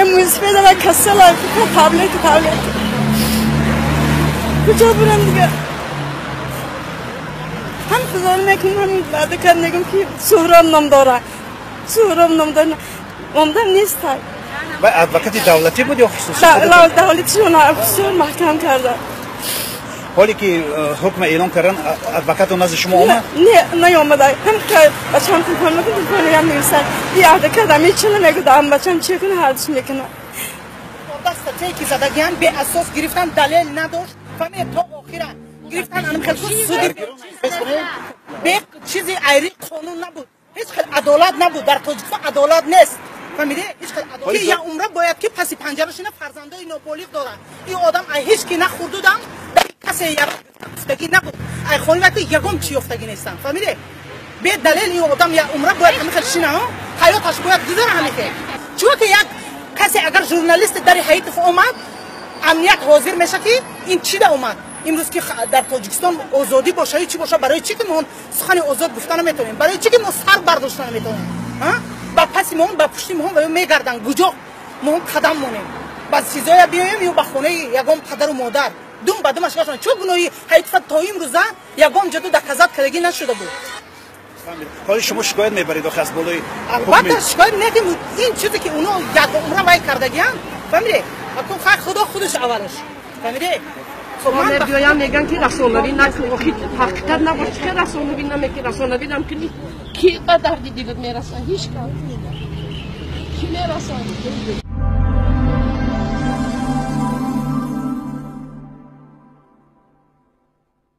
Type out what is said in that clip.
Мӯйсафед ва касала, таблет таблет. Куҷо бурам дига? Ҳам хузор мекунам, ҳам ваъда кард, мегум ки Суҳроб ном дора. Суҳроб ном дора. Омдам нестай. Ва адвокати давлатӣ буд ё хусусӣ? Давлатишон хусусиён маҳкам карда. Ҳоле ки ҳукм эълон кардан, адвокату назди шумо омад? Не, наёмада. Ҳам бачам телефон мекунад, телефон ям мегӯсад. И адвокат ами чӣ намегӯ, бачам чӣ кунад, ҳардуш мекунад. Статьяе ки задагиан беасос гирифтан, далел надошт. Фаҳмед, то охира гирифтан, анам хел суди бе чизи айри қонун набуд. Ҳеҷ хел адолат набуд. Дар Тоҷикистон адолат нест. Фаҳмиде? Ҳеҷ хел адолат. Ки я умра бояд ки паси панҷара шина, фарзандои ноболиғ дорад. Ин одам ай ҳеҷ ки нахӯрдудам, дар касе ёфтагӣ набуд. Ай хони ки ягон чи ёфтагӣ нестам. Фаҳмиде? Бе далел ин одам я умра бояд ҳамин хел шина, ҳаёташ бояд гузара ҳамин хел. Чунки як касе агар журналист дари Ҳаитов омад, амният ҳозир меша ки ин чӣ да омад. Имрӯз ки дар Тоҷикистон озодӣ боша ё чӣ боша, барои чӣ ки мо сухани озод гуфта наметавонем? Барои чӣ ки мо сар бардошта наметавонем? Ба паси мо, ба пушти мо ва мегарданд, куҷо мо қадам монем? Ба сизоя биёем ё ба хонаи ягон падару модар? Дум ба думаш гашон. Чо гуноҳи Ҳаитова то имрӯза ягон ҷоду доказать кардагӣ нашуда буд. Ҳоли шумо шикоят мебаред охи аз болои? Албатта, шикоят мекунем. Ин чизе ки уно як умра вай кардагианд, фаҳмиде? Акун хай худо худаш аввалаш, фаҳмиде? Биёям, меган ки расонавӣ накун. Охи ҳақиқат набош, чӣ расонавӣ намекунӣ? Расонавӣ намкунӣ, ки ба дарди дилат мерасад? Ҳеҷ кас ки мерасад.